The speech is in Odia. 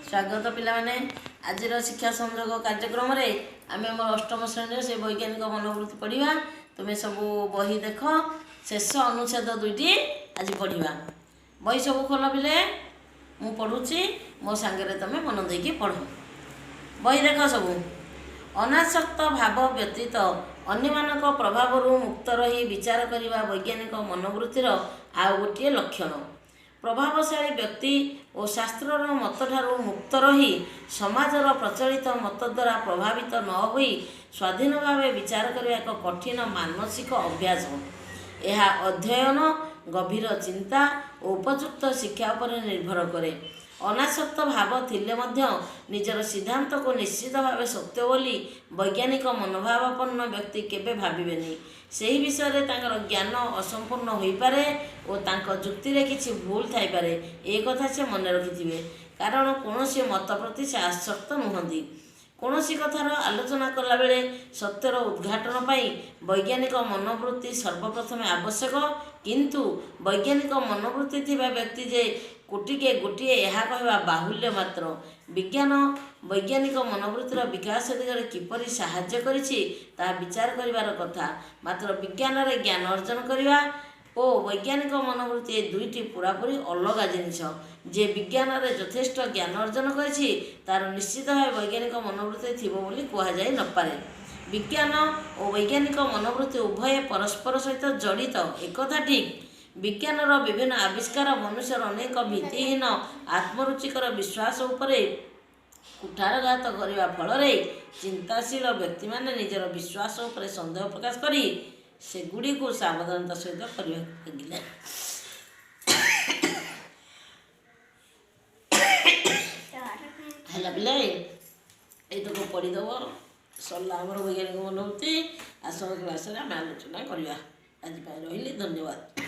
ସ୍ୱାଗତ ପିଲାମାନେ। ଆଜିର ଶିକ୍ଷା ସଂଯୋଗ କାର୍ଯ୍ୟକ୍ରମରେ ଆମେ ଆମର ଅଷ୍ଟମ ଶ୍ରେଣୀର ସେ ବୈଜ୍ଞାନିକ ମନୋବୃତ୍ତି ପଢ଼ିବା। ତୁମେ ସବୁ ବହି ଦେଖ, ଶେଷ ଅନୁଚ୍ଛେଦ ଦୁଇଟି ଆଜି ପଢ଼ିବା। ବହି ସବୁ ଖୋଲ ପିଲେ, ମୁଁ ପଢ଼ୁଛି, ମୋ ସାଙ୍ଗରେ ତୁମେ ମନ ଦେଇକି ପଢ଼। ବହି ଦେଖ ସବୁ। ଅନାସକ୍ତ ଭାବ ବ୍ୟତୀତ ଅନ୍ୟମାନଙ୍କ ପ୍ରଭାବରୁ ମୁକ୍ତ ରହି ବିଚାର କରିବା ବୈଜ୍ଞାନିକ ମନୋବୃତ୍ତିର ଆଉ ଗୋଟିଏ ଲକ୍ଷଣ। ପ୍ରଭାବଶାଳୀ ବ୍ୟକ୍ତି ଓ ଶାସ୍ତ୍ରର ମତଠାରୁ ମୁକ୍ତ ରହି ସମାଜର ପ୍ରଚଳିତ ମତ ଦ୍ୱାରା ପ୍ରଭାବିତ ନ ହୋଇ ସ୍ୱାଧୀନ ଭାବେ ବିଚାର କରିବା ଏକ କଠିନ ମାନସିକ ଅଭ୍ୟାସ। ଏହା ଅଧ୍ୟୟନ, ଗଭୀର ଚିନ୍ତା ଓ ଉପଯୁକ୍ତ ଶିକ୍ଷା ଉପରେ ନିର୍ଭର କରେ। ଅନାସକ୍ତ ଭାବ ଥିଲେ ମଧ୍ୟ ନିଜର ସିଦ୍ଧାନ୍ତକୁ ନିଶ୍ଚିତ ଭାବେ ସତ୍ୟ ବୋଲି ବୈଜ୍ଞାନିକ ମନୋଭାବାପନ୍ନ ବ୍ୟକ୍ତି କେବେ ଭାବିବେନି। ସେହି ବିଷୟରେ ତାଙ୍କର ଜ୍ଞାନ ଅସମ୍ପୂର୍ଣ୍ଣ ହୋଇପାରେ ଓ ତାଙ୍କ ଯୁକ୍ତିରେ କିଛି ଭୁଲ ଥାଇପାରେ, ଏ କଥା ସେ ମନେ ରଖିଥିବେ, କାରଣ କୌଣସି ମତ ପ୍ରତି ସେ ଆସକ୍ତ ନୁହନ୍ତି। କୌଣସି କଥାର ଆଲୋଚନା କଲାବେଳେ ସତ୍ୟର ଉଦ୍ଘାଟନ ପାଇଁ ବୈଜ୍ଞାନିକ ମନୋବୃତ୍ତି ସର୍ବପ୍ରଥମେ ଆବଶ୍ୟକ। କିନ୍ତୁ ବୈଜ୍ଞାନିକ ମନୋବୃତ୍ତି ଥିବା ବ୍ୟକ୍ତି ଯେ କୋଟିକେ ଗୋଟିଏ, ଏହା କହିବା ବାହୁଲ୍ୟ ମାତ୍ର। ବିଜ୍ଞାନ ବୈଜ୍ଞାନିକ ମନୋବୃତ୍ତିର ବିକାଶ ଦିଗରେ କିପରି ସାହାଯ୍ୟ କରିଛି, ତାହା ବିଚାର କରିବାର କଥା। ମାତ୍ର ବିଜ୍ଞାନରେ ଜ୍ଞାନ ଅର୍ଜନ କରିବା ଓ ବୈଜ୍ଞାନିକ ମନୋବୃତ୍ତି, ଏ ଦୁଇଟି ପୁରାପୁରି ଅଲଗା ଜିନିଷ। ଯିଏ ବିଜ୍ଞାନରେ ଯଥେଷ୍ଟ ଜ୍ଞାନ ଅର୍ଜନ କରିଛି, ତାର ନିଶ୍ଚିତ ଭାବେ ବୈଜ୍ଞାନିକ ମନୋବୃତ୍ତି ଥିବ ବୋଲି କୁହାଯାଇ ନପାରେ। ବିଜ୍ଞାନ ଓ ବୈଜ୍ଞାନିକ ମନୋବୃତ୍ତି ଉଭୟେ ପରସ୍ପର ସହିତ ଜଡ଼ିତ, ଏକଥା ଠିକ୍। ବିଜ୍ଞାନର ବିଭିନ୍ନ ଆବିଷ୍କାର ମନୁଷ୍ୟର ଅନେକ ଭିତ୍ତିହୀନ ଆତ୍ମରୁଚିକର ବିଶ୍ୱାସ ଉପରେ କୁଠାରଘାତ କରିବା ଫଳରେ ଚିନ୍ତାଶୀଳ ବ୍ୟକ୍ତିମାନେ ନିଜର ବିଶ୍ୱାସ ଉପରେ ସନ୍ଦେହ ପ୍ରକାଶ କରି ସେଗୁଡ଼ିକୁ ସାବଧାନତା ସହିତ କରିବାକୁ ଲାଗିଲେ। ହେଲା ପିଲାଏ, ଏଇତକ ପଢ଼ିଦେବ, ସରିଲା ଆମର ବୈଜ୍ଞାନିକ ମନୋବୃତ୍ତି। ଆସନ୍ତା କ୍ଲାସରେ ଆମେ ଆଲୋଚନା କରିବା। ଆଜି ପାଇଁ ରହିଲି, ଧନ୍ୟବାଦ।